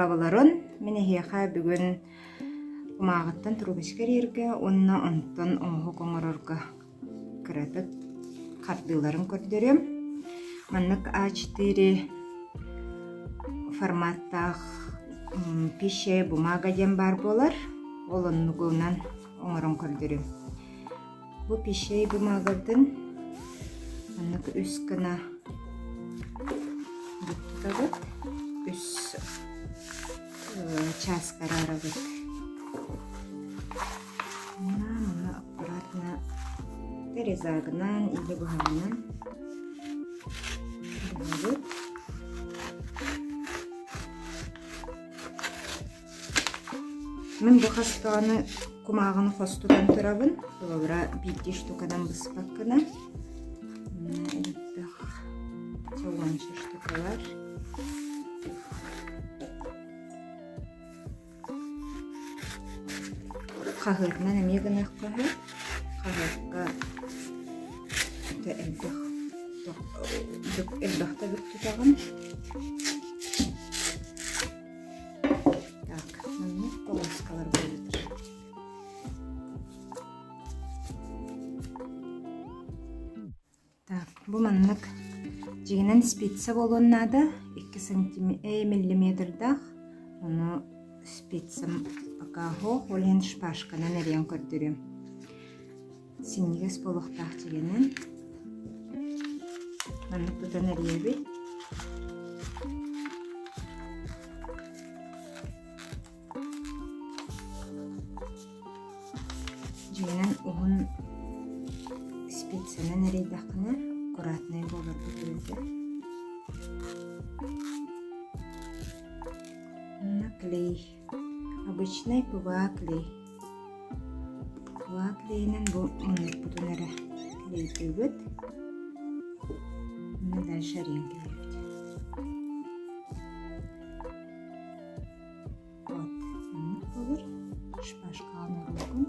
Дорооболорун, мин эһиэхэ бүгүн кумааҕыттан трубочка эрийэргэ уонна онтон оҥоһук оҥорорго кыратык хардыыларын көрдөрүөм. Маннык А4 форматтаах пища бумага диэн баар буолар. Ол оннугунан оҥорон көрдөрүөм. Бу пищей бумагатын маннык үс гына тутабыт, үс чааска араарабыт. Манна аккуратно резагынан или быһаҕынан быһабыт. Мин бу хастаҕаны кумааҕыны хос тутан турабын. Холобура, биирдии штуканан быспаккына. Элбэх уонча штукалар. Хаһыатынан эмиэ гыныахха сөп. Хаһыакка элбэх элбэхтэ бүк тутаҕын. Так, маннык полоскалар буоллар. Так, бу маннык дьиҥинэн спица буолуон наада, 2 сантиметр миллиметрдаах. Ону спицам пока оһох, ол иһин шпажканан эрийэн көрдөрүөм. Синньигэс буолуохтаах дьиҥинэн. Маннык тутан эрийэбит. Дьиҥинэн уһун спицанан эрийдэххинэ аккуратнай буоларга үчүгэй. Уонна клей. Обычный ПВА клей. ПВА клейинэн бу муннукпутун эрэ клейдүүбүт. Уонна дальше эрийэн кэбиһэбит. Вот, маннык буолар. Шпажкаҕа оҥоруоҕум.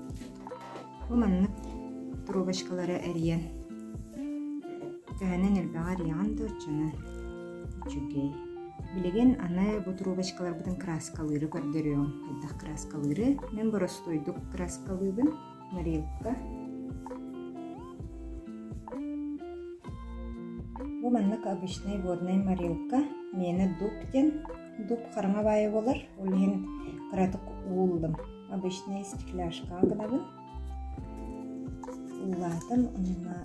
Бу маннык трубочкалары эрийэн төһөнөн элбэҕи эрийэҕин да оччонон үчүгэй. Билигин аны бу трубочкаларбытын краскалыыры көрдөрүөҕүм. Хайдах краскалыыры? Мин боростуойдук краскалыыбын. Морилка. Бу маннык обычный водный морилка. Миэнэ дуб диэн. Дуб хараҥа баайа буолар. Ол иһин кыратык ууллум. Обычный стекляшкаҕа гынабын. Уулаатым уонна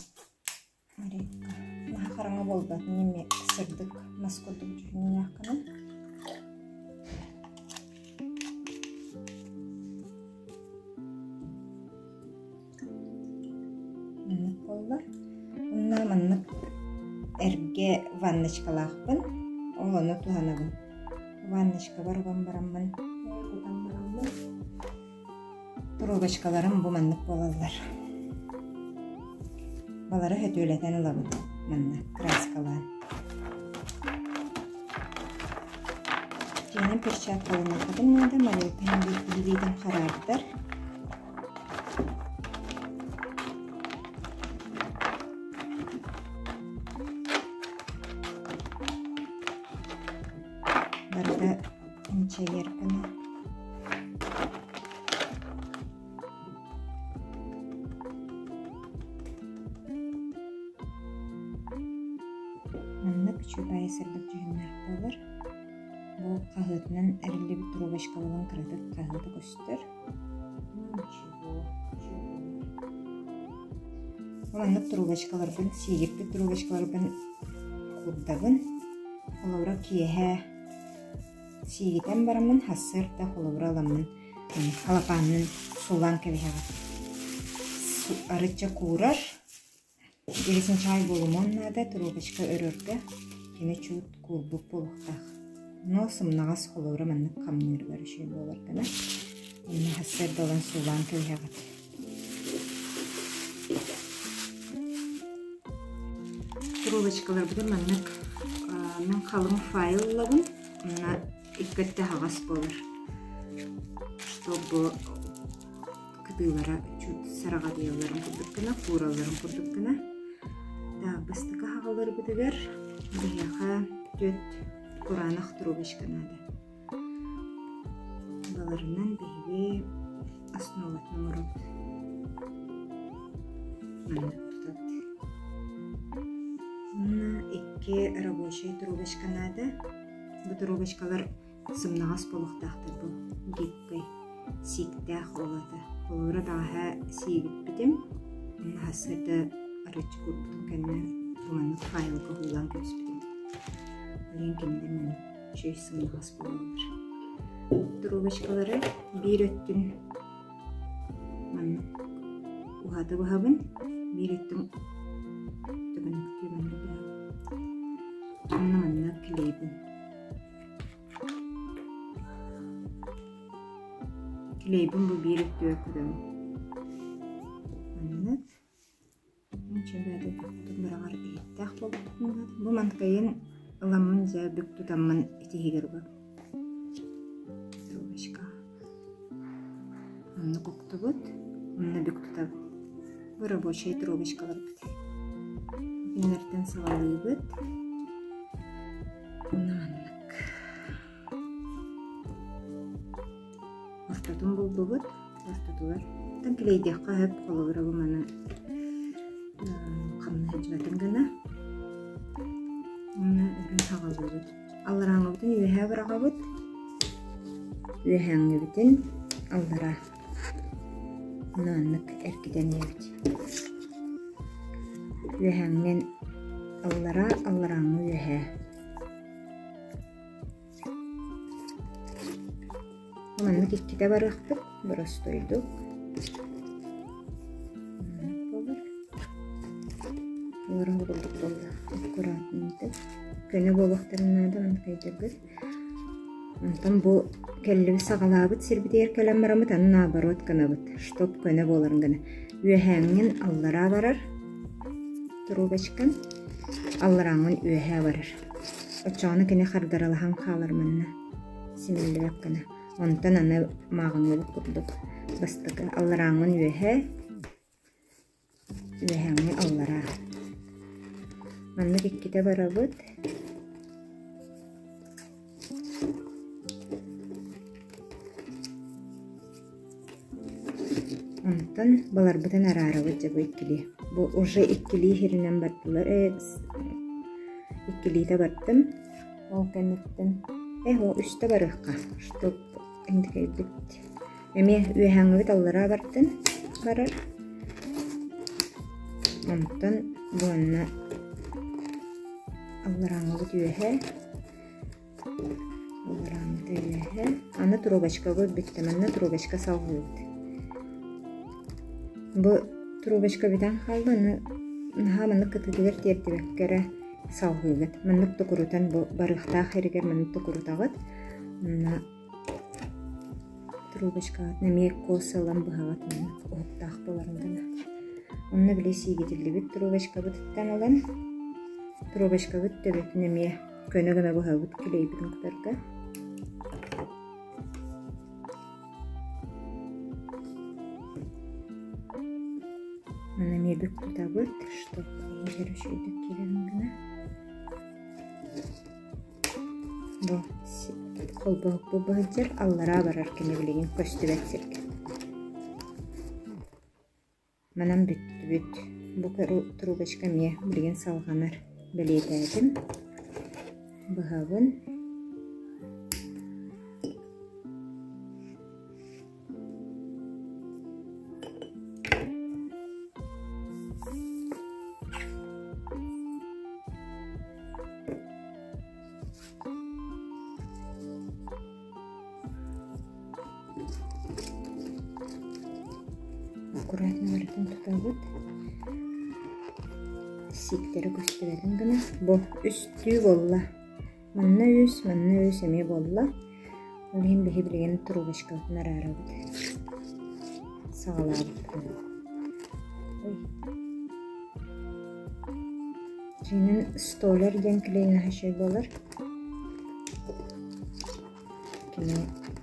Марикка наһаа хараҥа буолбат ньими сырдык мас курдук дьүһүннээх гынан. Маннык буолла. Уонна маннык эргэ ванночкалаахпын. Ол ону туһанабын. Ванночкабар уган бараммын, кутан бараммын Трубочкаларым бу маннык буолаллар. Балары сөтүөлэтэн ылабын манна краскалаан. Дьиэнэн перчаткаланыаххытын наада, малютан билиитин хараардар. Барыта инчэйэр гына. Маннык үчүгэй сырдык дьүһүннээх буолар. Бу хаһыатынан эриллибит трубочкаларын кыратык хаһыата көстөр. Ничего, Маннык трубочкаларбын, сиигирбит трубочкаларбын курдабын. Холобура киэһэ Сиигитэн бараммын сарсыарда холобура ыламмын халапаанын суулаан кэбиһэҕин. Арычча куурар, илисин чаай буолумуон наада, трубочка өрөргө кини чуут куурбут буолуохтаах. Но сымнаҕас холобура маннык хамныырыгар үчүгэй буолар гына. Онно сарсыарда ылан суулаан кэбиһэҕит. Трубочкаларбытын маннык мин халыҥ файл ылабын уонна икки өттө аһаҕас буолар чтобы кытыылара чуть сараҕадыйалларын курдук гына кууралларын курдук гына так бастакы аһаҕаларбытыгар биһиэхэ түөрт кураанах трубочка наада. Трубочкаларынан биһиги основатын оҥоробут. Маннык тутабыт. Уонна икки рабочай трубочка наада. Бу трубочкалар сымнаҕас буолуохтаахтар бу гибкэй сииктээх буолуота. Холобура бэҕэһээ сиэбиппитим уонна сарсыарда арыыччы куурбутум кэннэ бу маннык файлга уһуулаан кэбиспитим. Ол иһин кинилэр маннык үчүгэй сымнаҕас буолаллар. Трубочкалары биир өттүн маннык уһата быһабын, биир өттүн төбөнөктүү маннык быһабын. Уонна манна клейбин. Клейбин бу биир өттүгэр кутабын. Маннык. Чэбээтэ көхпүтүн быраҕар иһиттээх буолбутун наада. Бу манкайын ыламмын дьэ бүк тутаммын итиһигэр угабын. Трубочка. Оннук уктубут, онно бүк тутабыт. Бу рабочай трубочкаларбыт. Кинилэртэн саҕалыыбыт. Онно маннык. Ортотун буллубут. Ортотугар. Оттон килэйдиэххэ сөп, холобура бу маны хамна сылдьыбатын гына. Уонна үрүн саҕалыыбыт. Алларааҥҥыбытын үөһээ быраҕабыт. Үөһээҥҥибитин аллараа. Маннык эргитэн иһэбит. Үөһээҥҥин аллараа, алларааҥҥы үөһээ. Маннык иккитэ барыахпыт, боростуойдук. Маннык буолар. Олорон курдук буолла. Аккуратненько. Көнө буолуохтарын наада, маннык өйдөргүт. Онтон бу кэллибит саҕалаабыт сирбитигэр кэлэн бараммыт аны наоборот гынабыт, чтоб көнө буоларын гына. Үөһээҥҥин аллараа барар трубочкан, алларааҥҥын үөһээ барар. Оччоҕуна кини хардарылаһан хаалар манна симиллибэт гына. Онтон аны мааҕыҥҥыбыт курдук бастакы алларааҥҥын үөһээ, үөһээҥҥи аллараа. Маннык иккитэ барабыт. Онтон баларбытын араарабыт дьэ бу иккилии. Бу уже иккилии иһиринэн бардылар ээ иккилиитэ бардым. Ол кэнниттэн э о үстэ барыахха чтоб индикэйбит эмиэ үөһээҥҥибит аллараа бардын барар. Онтон буонна алларааҥҥыбыт үөһээ Алларааҥҥыта үөһэ. Аны трубочкабыт бүттэ. Манна трубочка салҕыыбыт. Бу трубочка бүтэн хаалла, аны наһаа маннык кытыытыгар тиэрдибэккэ эрэ салҕыыгыт. Маннык токурутан бу барыахтаах эригэр маннык токурутаҕыт. Манна трубочкаҕытын эмиэ кос ылан быһаҕыт маннык уһуктаах буоларын гына. Онно били сиигитиллибит трубочкабытыттан ылан трубочкабыт төбөтүн эмиэ Көнө гына быһабыт килиэйбитин кутарга. Маны эмиэ бүк тутабыт, чтоб иһигэр үчүгэйдик киирэрин гына. Бу холбоһук бу быһыдьар аллараа барар кини билигин көстүбэт сиргэ. Манан бүттүбүт. Бу трубочка эмиэ билигин салҕанар. Бэлиэтээтим. Быһабын. Аккуратно барытын тутабыт. Сииктэрэ көстүбэтин гына. Бу үстүү буолла. Манна үс, манна үс эмиэ буолла. Ол иһин биһи билигин трубочкабытын араарабыт. Саҕалаабыт. Ой. Дьиҥинэн столяр диэн клей наһаа буолар. Кини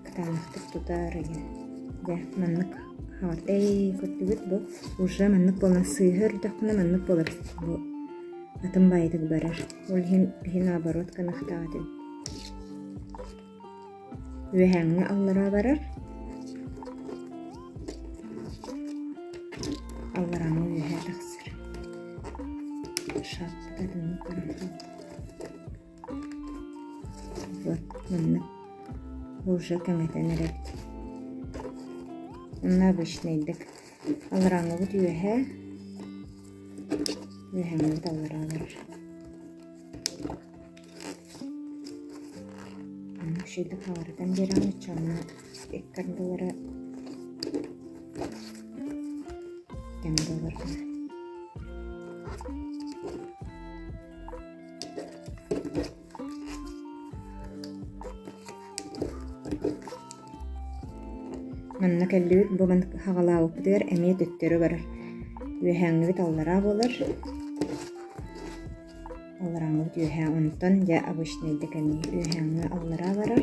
кытаанахтык тутар игин. Дьэ, маннык хаҕар эй көрдүгүт бу уже маннык буолан сыыһа өрдөххүнэ маннык буолар бу атын баайытык барар. Ол иһин биһи наоборот гыныахтаах этибит. Үөһээҥҥи аллараа барар, алларааҥҥы үөһээ тахсар. Шаппыт атыннык баран хаалла. Вот маннык уже кэҥэтэн эрэбит. Онно обычнайдык алларааҥҥыбыт үөһээ, үөһээҥҥибит аллараа барар. Үчүгэйдик хаҕарытан биэрэҕин оччоҕуна икки ардылара тэҥ буолар гына. Манна кэллибит бу маннык хаҕалаабыппытыгар эмиэ төттөрү барар. Үөһээҥҥибит аллараа буолар. Алларааҥҥыбыт үөһээ онтон дьэ обычнайдык эмиэ үөһээҥҥи аллараа барар.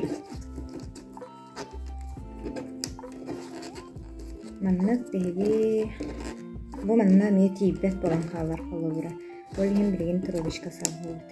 Маннык биһиги бу манна эмиэ тиийбэт буолан хаалар холобура. Ол иһин билигин трубочка салгыыбыт.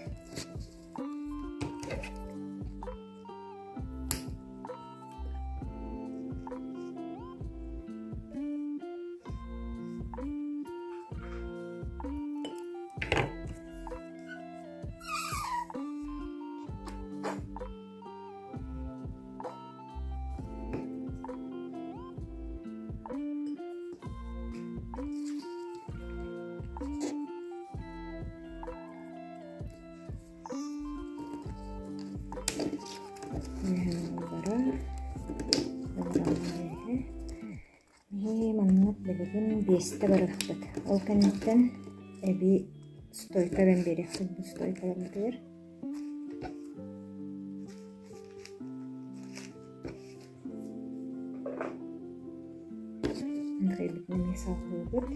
Маннык билигин биэстэ барыахпыт. Ол кэнниттэн эбии стойка эбэн биэриэхпит бу стойкаларбытыгар. Андрейбытын эмиэ салгыыбыт.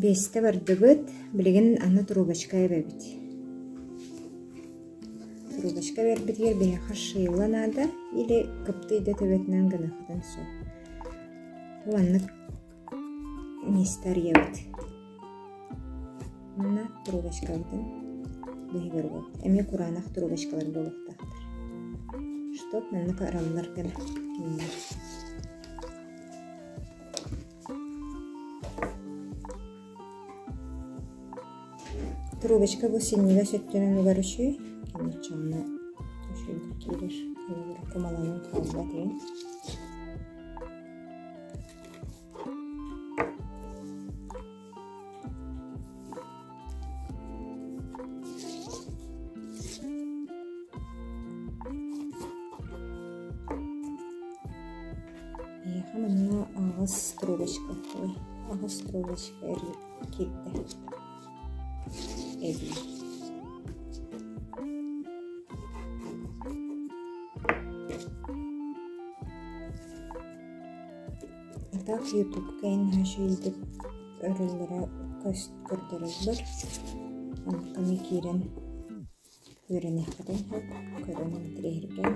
Биэстэ бардыбыт, билигин аны трубочка эбэбит. Трубочка эбэрбитигэр биһиэхэ шила наада или кыптый да төбөтүнэн гыныаххытын сөп. Бу маннык миэстэ арыйабыт. Манна трубочкабытын быһыгар угабыт. Эмиэ кураанах трубочкалар буолуохтаахтар. Чтоб маннык араллар гына кинилэр. Трубочка бу синньигэс өттүнэн угар үчүгэй. Кэнниччэҕинэ үчүгэйдик киирэр. Холобура кумаланан хаалбат иһин. Эйиэхэ манна аҕыс трубочка, ой, аҕыс трубочка киирдэ. Эбии. Так ютубка үчүгэйдик өрөллөрө көрдөрөллөр. Онтон киирэн үөрэниэххитин сөп, көрөн интэриэһиргээн.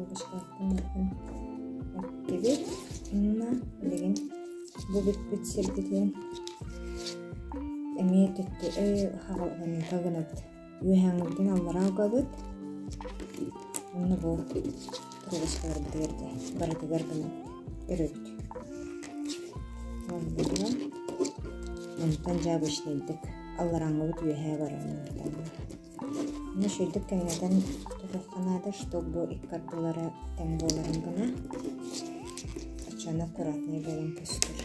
Трубочкалартан эттибит. Уонна билигин бу бүппүт сирбитин эмиэ төттөрү хаҕылҕаныыта гынабыт. Үөһээҥҥибитин аллараа угабыт. Уонна бу трубочкаларбытыгар дьэ барытыгар гынабыт. Өрөбүт. Оннугу онтон дьэ обычнайдык алларааҥҥыбыт үөһээ баран Онно үчүгэйдик тэҥнэтэн тутуохха наада, чтобы икки ардылара тэҥ буоларын гына. Оччоҕуна аккуратнай буолан көстөр.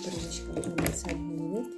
Трубочкабытын салгыыбыт.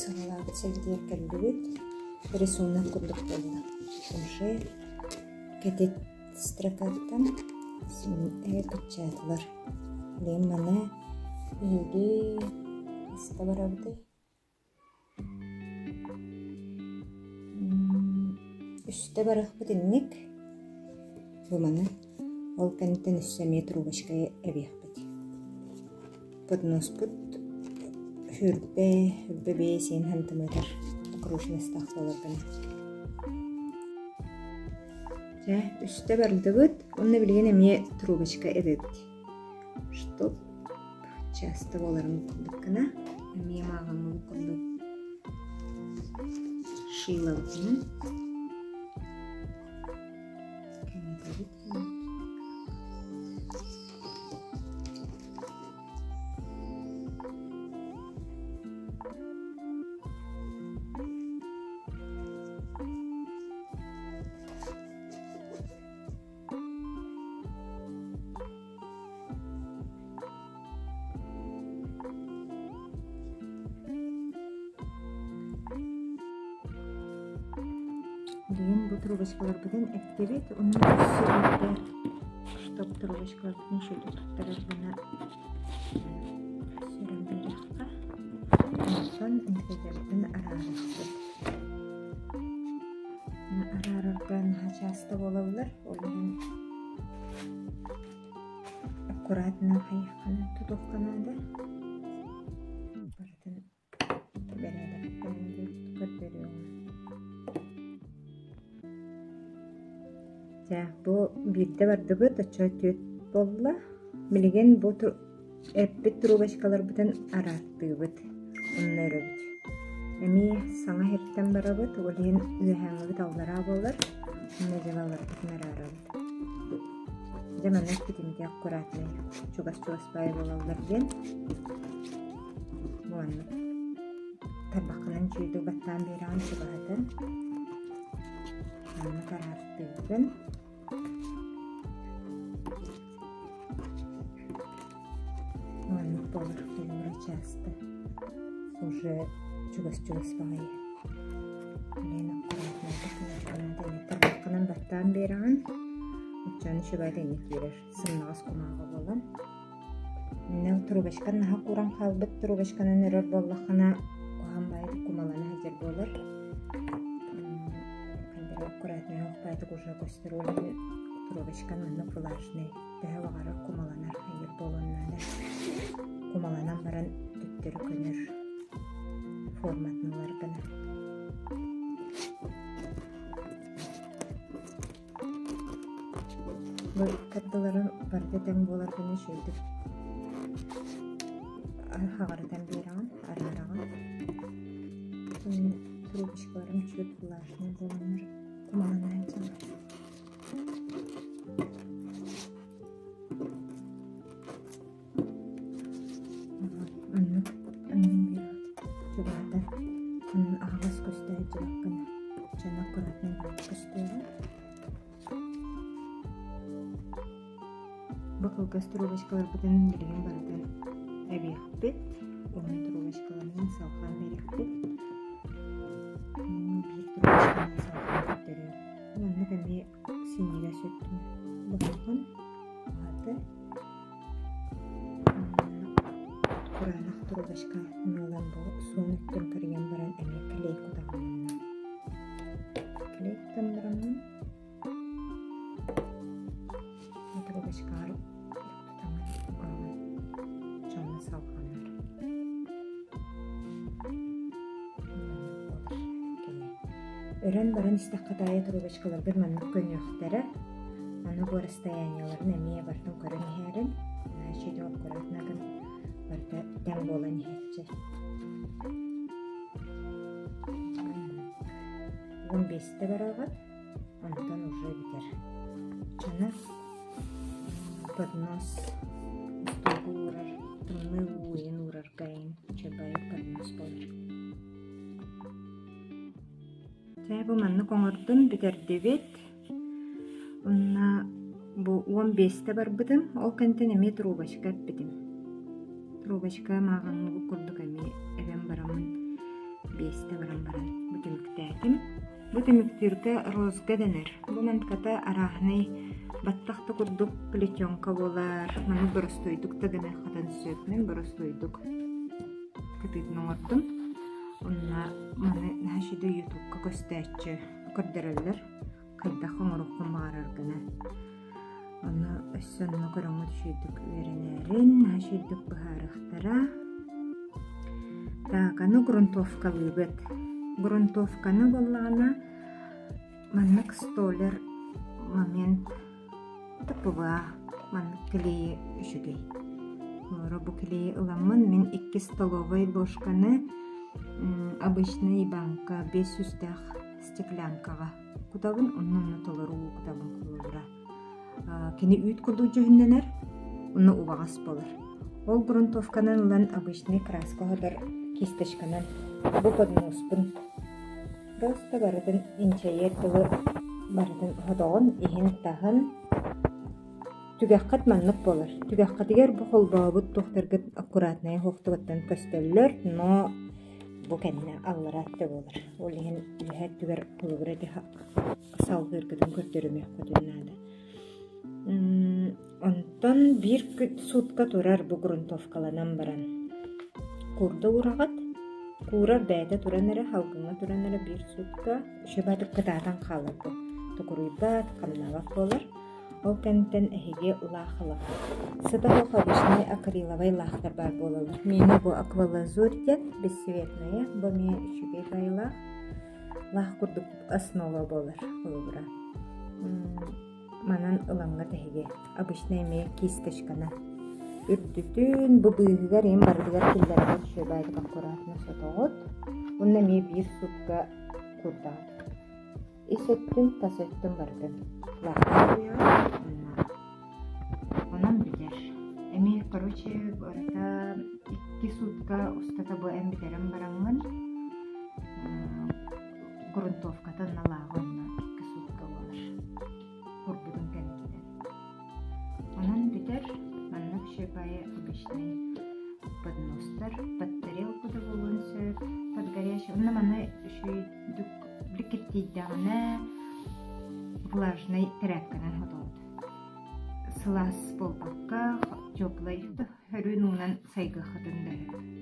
Саҕалаабыт сирдиэр кэллибит. Рисунок курдук буолла. Уже кэтит строкаттан кыччаатылар. Билигин маны биһиги хаста барабытый? Үстэ барыахпыт инник. Бу маны ол кэнниттэн өссө эмиэ трубочка эбиэхпит. Подноспут хүрбэ, хүрбэ биэс иэн сантиметр окружностаах буолар гына. Дьэ, үстэ бардыбыт. Уонна билигин эмиэ трубочка эбэбит. Чтоб часто буоларын курдук гына эмиэ мааҕыҥҥыбыт курдук шилабытынан кэҥэтэбит. Билигин бу трубочкаларбытын эптибит уонна өссө биирдэ чтоб трубочкаларбытын үчүгэйдик туттарар гына сүрэн биэриэххэ. Онтон интегратын араарыахпыт. Араарарга наһаа часто буолаллар, ол иһин аккуратно хайыахха тутуохха наада. Барытын бэрээдэктээн көрдөрүөҕүм. Дьэ, бу биирдэ бардыбыт, оччо түөрт буолла. Билигин бу эппит трубочкаларбытын араартыыбыт, онно өрөбүт. Эмиэ саҥа иһиттэн барабыт, ол иһин үөһээҥҥибит аллараа буолар, онно дьалаларбытын араарабыт. Дьэ манна эппитим дии аккуратнай, чугас-чугас баайы буолаллар диэн. Бу маннык тарбаххынан үчүгэйдик баттаан биэрэҕин чугаһатан. Маннык араартыыгын. Маннык буолар холобура часто уже чугас-чугас баҕайы. Блин, аккуратно тарбаххынан баттаан биэрэҕин. Оччону үчүгэй тэҥҥэ киирэр сымнаҕас кумааҕы буолан. Трубочкан наһаа кууран хаалбыт трубочканан өрөр буоллаххына куһаҕан баайытык кумалана сылдьар буолар. Аккуратнай оһох баайытык уже көстөр ол иһин трубочкан оннук влажный төһө баҕарар кумаланар хайыр буолуон наада. Кумаланан баран төттөрү көнөр форматын ылар гына. Бу икки барыта тэҥ буолар гына үчүгэйдик хаҕарытан биэрэҕин, араараҕын. Трубочкаларым чуть влажный буоланнар кумаланаан дьалар. Оннук аннын биэрэҕит чугаһатар. Онон аһаҕас көстөөт дьыбаккына. Дьоно аккуратнай көстүөҕэ. Бу кылгас трубочкаларбытын билигин барытын эбиэхпит. Уһун трубочкаларынан салҕаан биэриэхпит. Биир трубочканан салҕаан көрдөрүөм. Маннык эмиэ синньигэс өттүн быһаҕын уһаты кураанах трубочка ылан бу суон өттүн кырыйан баран эмиэ клей кутаҕын клей кутан бараммын трубочкаҕар тутаҥын угаҕын дьоно салҕанар Өрөн баран истэххэ таайа трубочкаларгыт маннык көнүөхтэрэ. Аны бу расстояниеларын эмиэ барытын көрөн иһээрин. Значит, аккуратно гын барыта тэҥ буолан иһээччи. Уон биэстэ бараҕыт, онтон уже бүтэр. Чана поднос устуолга уурар, тымныы уу иһин уурарга иһин чабай поднос буолар. Чэ, бу маннык оҥордум, бүтэрдибит. Уонна бу 15-тэ барбытым, ол кэнниттэн эмиэ трубочка эппитим. Трубочка мааҕыҥҥы курдук эмиэ эбэн бараммын биэстэ баран баран бу түмүктээтим. Бу түмүктүүргэ розга дэнэр. Бу манката арааһынай баттах да курдук плетенка буолар. Маны боростуойдук да гына хатан сөп. Мин боростуойдук кытыытын оҥордум. Онно маны наһаа үчүгэй ютубка көстөөччү көрдөрөллөр. Хайдах оҥоруоххун баҕарар гына. Ону өссө онно көрөҥҥүт үчүгэйдик үөрэнээрин, наһаа үчүгэйдик быһаарыахтара. Так, аны грунтовкалыыбыт. Грунтовканы буоллаҕына маннык столяр момент ТПВА маннык клейи үчүгэй. Олоро бу клейи ыламмын мин икки столовай ложканы обычный банка биэс сүүстээх стеклянкаҕа кутабын, онно онно толору уу кутабын холобура. Кини үүт курдук дьүһүннэнэр, онно убаҕас буолар. Ол грунтовканан ылан обычный краска оһотор кисточканан бу подноспун просто барытын инчэйиэр дылы барытын оһотоҕун иһин-таһын түгэххит маннык буолар. Түгэххитигэр бу холбообут туохтаргыт аккуратнай оһохтугуттан көстөллөр, но бу кэннэ аллара өттө буолар. Ол иһин үөһэ өттүгэр холобура ити салгыыргытын көрдөрүмүөххүтүн наада. Онтон биир суутка турар бу грунтовкаланан баран куурда уураҕыт. Куурар бэйэтэ туран эрэ, салгыҥҥа туран эрэ биир суутка үчүгэйдик кытаатан хаалар бу. Токуруйбат, хамнаабат буолар. Ол кэнниттэн эһиги лаах ылаҕыт. Сыта суох обычнай акриловай лаахтар баар буолаллар. Миэнэ бу аквалазурь диэн бесцветная, бу эмиэ үчүгэй баайылаах. Лаах курдук основа буолар холобура. Манан ылаҥҥа тэһиги обычно эмиэ кисточкана үрдүтүн бу быыһыгар им барытыгар киллэрэн үчүгэйдик аккуратно сотоҕут. Уонна эмиэ биир суутка курдаҕыт. Ис өттүн, тас өттүн барытын лаахтаан Онон бүтэр. Эмиэ, короче, барыта икки суутка устата бу эн бүтэрэн бараҥҥын грунтовката онно лааҕы онно икки суутка буолар. Курбутун кэнниттэн. Онон бүтэр. Маннык шепайы обычный подностар, под тарелку да буолуон сөп, под горячий. Онно маны үчүгэйдик киртийдэҕинэ влажнай тряпканан хотоҕут. Сылаас буолбакка, теплай. Сөрүүн уунан сайгыаххытын да сөп.